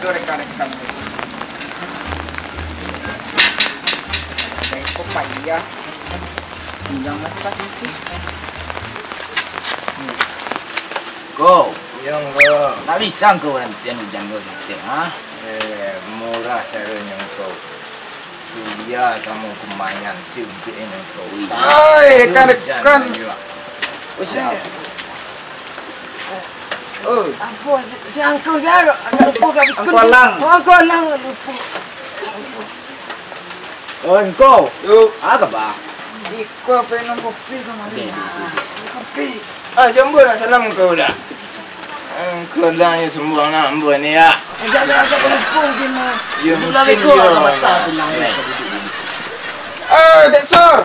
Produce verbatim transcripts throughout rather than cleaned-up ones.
Rekan-rekan. Iko payah. Tinggal masak itu. Ko. Yo, Ngku. Ndak bisa Ngku barantian ujan ko saketek, ha? Eh, murah caronyo, Ngku. Sulia samo kumayan si Ubek, Ngku. Oi, rekan-rekan. Ujan ayo. Oh, siap. Oh. Ampun, si, si Angku sia, agak lupo ka bikun. Angku Alang. Oh, Angku Alang, lupo. Oh, Angku. Yo. Ah, kaba? Iko pengen kopi kamari. Oke, oke, oke. Kopi. Ah, jambo nak salam kau dah. Angku Alang yo sumbuang nak ambo ni ya. Agak, agak, agak lupo mungkin, ah. Yo, duduk mungkin lah beko, yo, agak mata lah. Tulang ni. Oh, Dek Sur.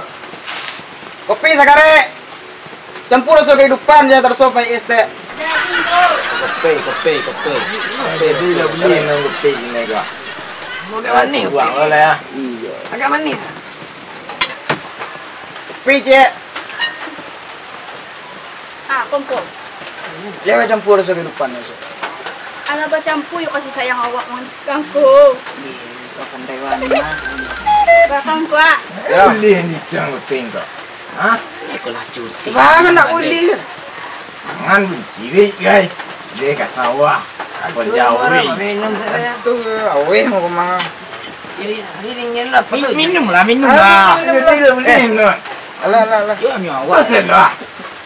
Kopi sakarek. Campur raso kahidupan, jan taraso pahik es teh. Kopi, kopi, kopi. Kopi. Jadi lah bali nang kopi ni ko. Agak manih, buang kopi. Lah ya. Iyo. Agak manih. Kopi, cek. Ah, kongko. Lewat campur raso kahidupan, raso. Alah bacampur yo kasih sayang awak, Kangko. Iyo, kau pandai wani mah. Bakang kuah. Ya. Boleh ni tang kopi ko. Hah? Iko lah cuti. Bang, ndak buliah. Jangan buliah, guys. Dia ka sawah. Apa jauh, weh. Minum sajo. Tu, aweh mau kemana? Ini, ini dingin lah. Mi-, minum lah, minum lah. Minum lah. Tidak boleh, no. Alah, alah, alah. Yo, nyawa. Terus lah.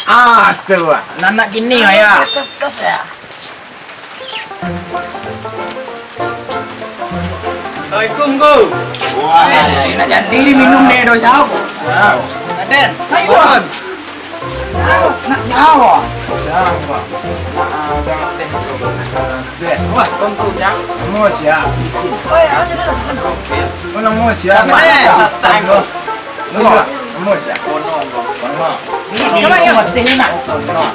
Ah, tu lah. Anak kini, ya. Terus, terus, ya. Assalamualaikum, Ngku. Wah, nak jadi diminum dek dosa aku. Siap. Raden, ayo. Nak nyawa. Siap, Pak. Nah, jangan teh. Teh. Wah, Ngku, siap. Semua siap. Oi, ayo, ayo, ayo. Mana mau siap? Sabar, ya. Sabar, Ngku. Mudah, mudah. Kono, kono. Ini, ini, coba, ini, ya. Ini, ini, nak.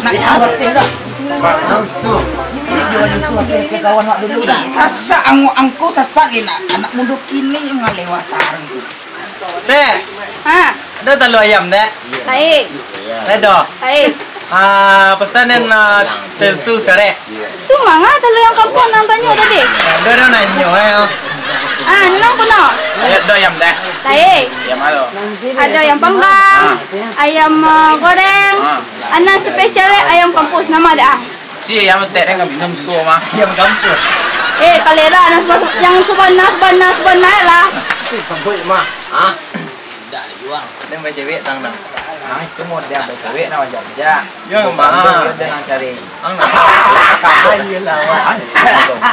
Nak, ya, betul lah. Mak, langsung. Ini, ini, dia langsung ke, ke kawan mak dulu dah. Ih, sasak, ang-, angku sasak ni nak. Anak muda kini yang ngalewat tarang tu. Teh. Ha. Ada talua ayam, Teh? Baik. Ada. Baik. Ah, pesan dan, ah, tensu sekarang. Tu manga talua yang kampuang nang tanyo tadi? Ado, ado nanyo, eh. Ah, nang puno? Ado ayam dah. Lain. Ayam ado. Ado ayam panggang, ah, ayam, ah, goreng, ah, anan spesial, eh, ayam kampus, nama ado, ah? Si ayam tek dek kami minum siko mah. Ayam kampus. Eh, kalera, anan seba-, yang sabana, sabana, sabana lah. Sebut mah. Ah. Indak lah, Juang. Nang bacewek, tang, tang. Nah, itu model bacewek, nang bajak-bajak. Yo, bambang, mah. Yo, nang cari. Ang, nah. Iyolah, wak.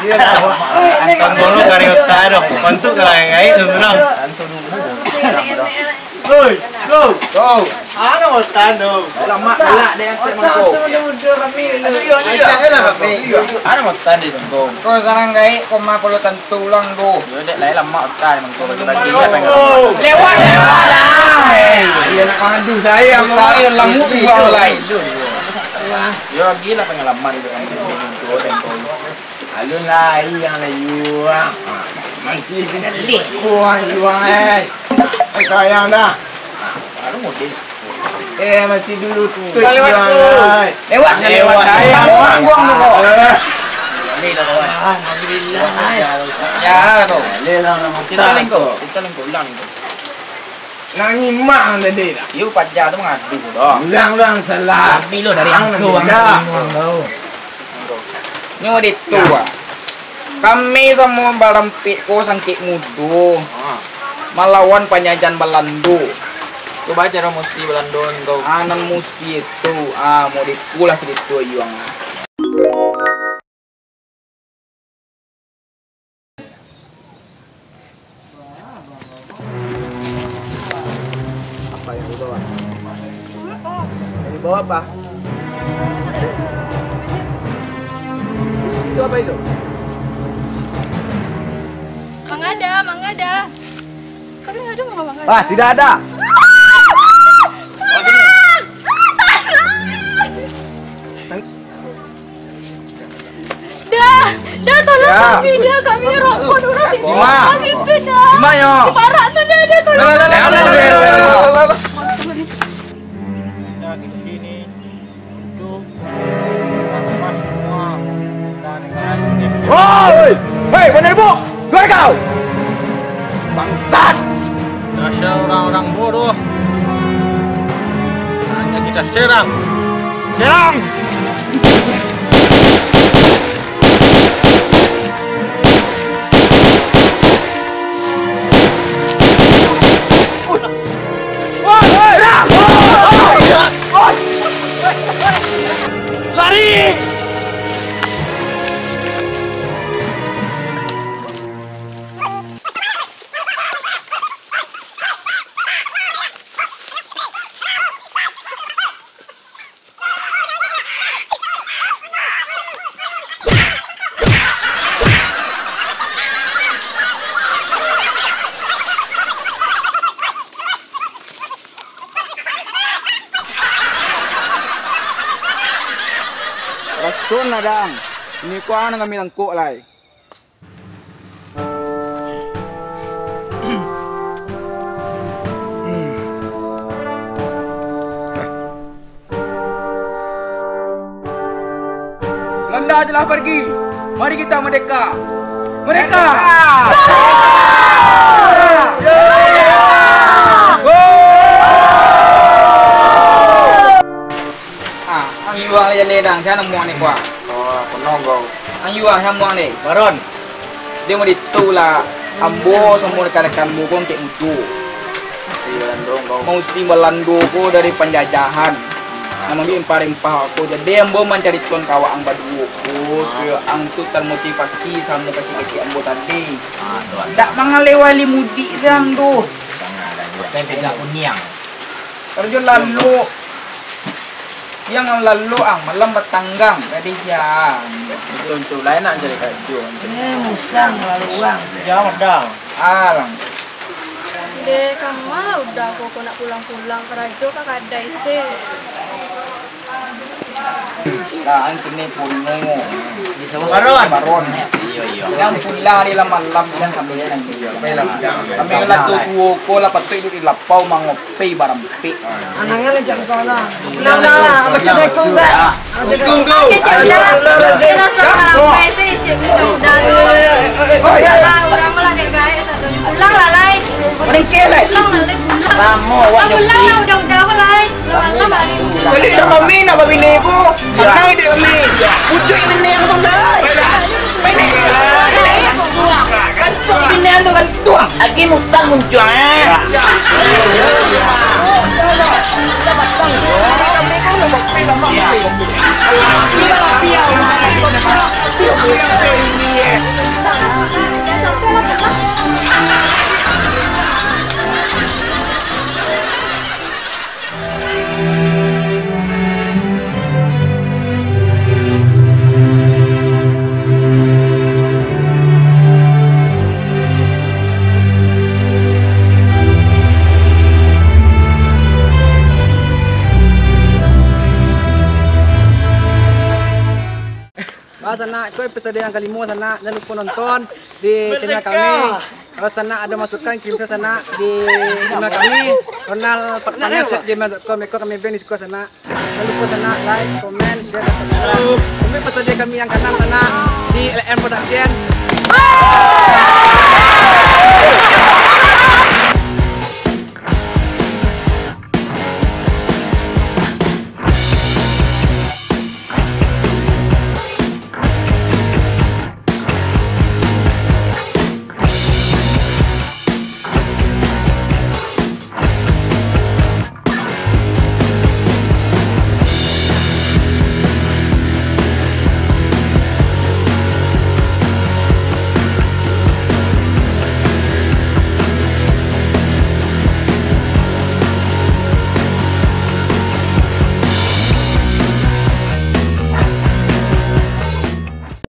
Iyolah, wak. Antang dulu kari otak doh. Bantu ka lain-lain dulu, nah. Bantu dulu. Oi, go. Go. Ano otak doh? Lamak galak dek. Otak semua muda kami. Aduh, yo, yo. Ajak lah kami. Ano otak di tunggu. Kau sarang gaek, kau mah perlu tantu ulang doh. Yo, dek, lai lamak otak, emang kau bagi-bagi, apa yang kau lamak? Lewat, lewat lah. Eh, dia nak pangadu saya, mau. Saya lamu kau lai. Yo, lagi lah pengalaman itu kan. Alun lai yang layu, ah. Masih di siku, ah, Yuang, eh. Eh, sayang dah. Baru model. Eh, masih dulu tu. Dah lewat tu. Lewat, lewat. Lewat. Saya buang, buang dulu. Eh. Alhamdulillah. Ya, tu. Boleh lah, nama kita lengkok. Kita lengkok ulang tu. Nak nyimak tadi dah. Yo, paja tu mangadu dah. Ulang, ulang, salah. Tapi lo dari angku, angku, angku. Nyo di tu, ah. Kami samo barampek ko sangkek mudo. Ah. Malawan panjajahan Balando. Cubo caro musti Balando ko. Ah, nan musti tu, ah, mau dipulah carito Yuang. Apa yang dibawa? Yang dibawa apa? Itu apa itu? Mangada, mangada. Kami ada mangada. Ah, tidak ada. Dah, dah, tolong kami, dah, kami rokok dulu. Dima. Kami tu dah. Dima, yo. Parak tu dah, dah, tolong. Lah, lah, lah, lah. Kita di sini untuk semua. Woi, hei, Pandai buk! Keluar kau! Bangsat! Dasar orang-orang bodoh. Saatnya kita serang. Serang! Lari! Raso nadang, ini kuah nan kami langkok lai. Belanda telah pergi. Mari kita merdeka. Merdeka! Ah, ang yuang lai jaleh dang, sia namuah ni kuah. Oh, penuh kau. Ang yuang sia namuah ni. Baron. Dia mau ditulah ambo samo rekan-rekan ambo ko angkek mudo. Mausi Balando kau. Mausi Balando ko dari panjajahan. Nah, mambiak rempah-rempah ko. Jadi ambo mancari tuan kawan ang baduo ko, supayo ang tu termotivasi samo kecil-kecil ambo tadi. Ah, tu. Dak mangalewali mudik se ang tu. Pakai peda kuniang. Karajo lalok. Siang ang lalok ang, malam batanggang. Jadi siang. Itu, itu, lain nak cari karajo. Eh, musang, lalu uang. Jauh dah. Alang. Deh, kama lah udah ko, ko nak pulang-pulang karajo ka kadai se. Nah, ang kini punyo. Baron. Baron. Iyo, iyo. Yang pulang di malam-malam, yang kami yang iyo. Kami lah tu tuo ko lah, patut iduik di lapau mangopi barampik. Anangan aja kau lah. Pulang lah, apa tu saya kau tak? Kau, kau. Kecil dah. Dia rasa malam saya, cik, mudah-mudahan tu. Alah, urang lah, dek, guys. Pulang lah, lai. Pulang lah, lai, pulang. Lamo awak pulang lah, udah-udah, lai. Lama-lama hari. Balik dah kami nak babini ibu. Sanang hidup kami. Pucuk bini yang tu, lai. Bini. Gantung bini yang tu, gantung. Lagi mutan muncuang, eh. Bah, sanak, ko episode yang kalimo, sanak. Jangan lupa nonton di channel kami. Kalau sanak ada masukan, kirim sajo sanak di email kami, ronald empat puluh lima at gmail dot com. Iko kami band di siko sanak. Jangan lupa sanak like, comment, share, dan subscribe. Tunggu episode kami yang kaanam sanak di L M Production.